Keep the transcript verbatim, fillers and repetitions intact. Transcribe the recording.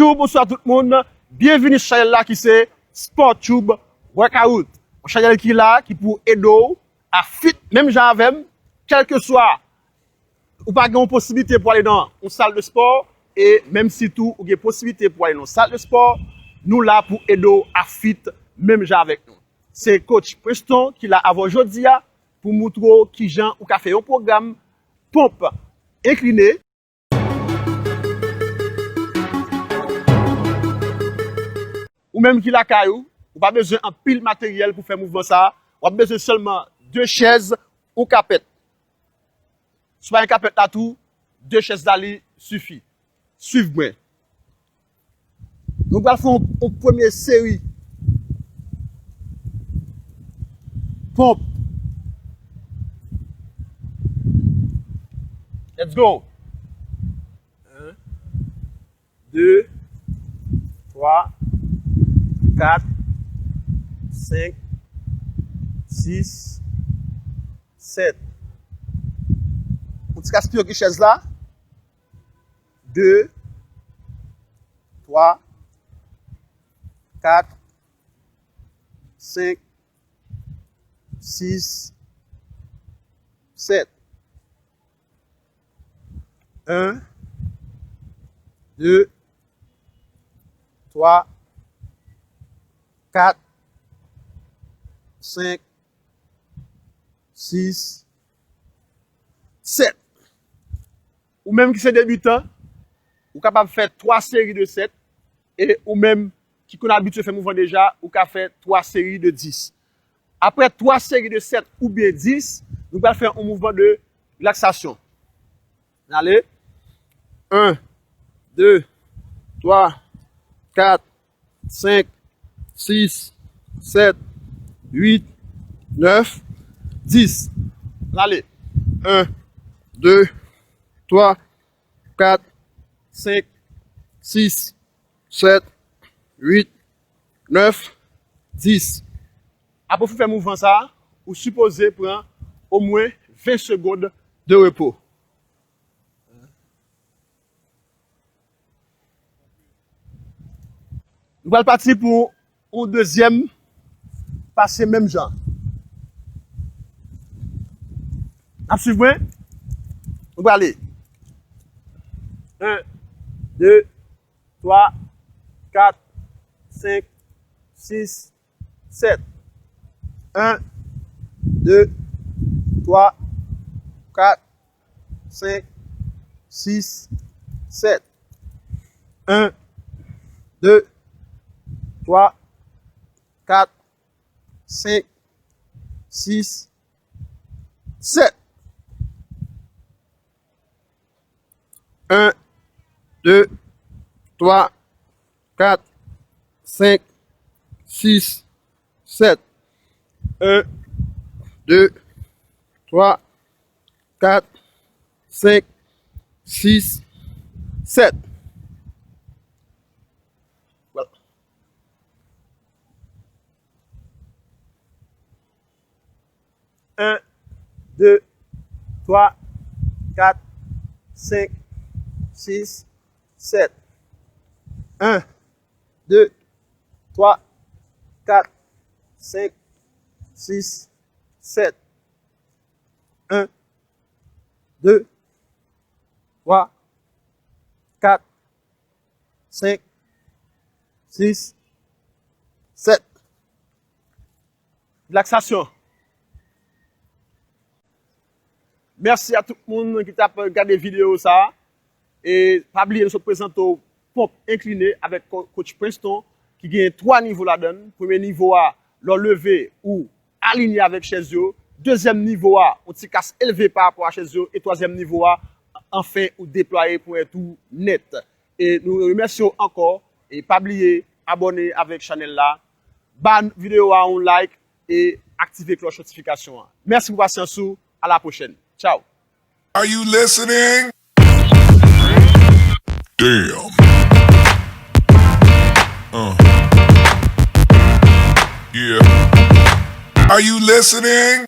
Bonjou, bonswa tout moun. Byenvini sou chanèl la ki se Sport Tube Workout. Yon chanèl ki la, ki pou ede w a fit, menm jan avè m, kèlkeswa ou pa gen yon posiblite pou ale nan yon sal de spò, e menm si tou ou gen posiblite pou ale nan yon sal de spò, nou la pou ede w a fit menm jan avèk nou. Se coach Preston ki la avè w jodi a pou moutre w kijan ou ka fè yon pwogram ponp enkline. Ou menm ki lakay ou, ou pa bezwen anpil materyèl pou fè mouvman sa a. W ap bezwen sèlman de chèz, yon kapèt. Si w pa gen kapèt la tou, de chèz la li sifi. Swiv mwen. Nou pral fè yon, yon premye seri ponp. Let's go. Un, deux, trois, quatre, cinq, six, sept. Yon ti kas pi wo ki chèz la. Deux, trois, quatre, cinq, six, sept. Un, deux, trois, quatre, cinq, six, sept. Ou menm ki se debitan, ou kapab fè twa seri de sèt, e ou menm ki konn abitye fè mouvman deja, ou ka fè twa seri de dis. Apre twa seri de sèt oubyen dis, nou pral fè yon mouvman de relaxation. N ale. Un, deux, trois, quatre, cinq, six, sept, huit, neuf, dix. N ale. Un, deux, trois, quatre, cinq, six, sept, huit, neuf, dix. Apre w fin fè mouvman sa a, ou sipoze pran omwen ven segonn de repo. Nou pral pati pou yon dezyèm pase menm jan. N ap swiv mwen? Nou prale. Un, deux, trois, quatre, cinq, six, sept. Un, deux, trois, quatre, cinq, six, sept. Un, deux, trois, quatre, cinq, six, sept. Un, deux, trois, quatre, cinq, six, sept. Un, deux, trois, quatre, cinq, six, sept. Voilà. Un, deux, trois, quatre, cinq, six, sept. Un, deux, trois, quatre, cinq, six, sept. Un, deux, trois, quatre, cinq, six, sept. Relaxation. Mèsi a tout moun ki t ap gade videyo sa a. E pa bliye, nou sot prezante w ponp enkline avèk ko-, coach Preston, ki gen twa nivo ladan l. Premye nivo a, lè w leve, ou alinye avèk chèz yo. Dezyèm nivo a, yon ti kas elve pa rapò a chèz yo. E twazyèm nivo a, anfen, ou deplwaye ponyèt ou nèt. E nou remèsye w ankò. E pa bliye abòne avèk chanèl la. Ba videyo a yon like e aktive klòch notifikasyon an. Mèsi pou pasyans ou. A la pwochèn. Tchao. Are you listening? Damn. Uh. Yeah. Are you listening?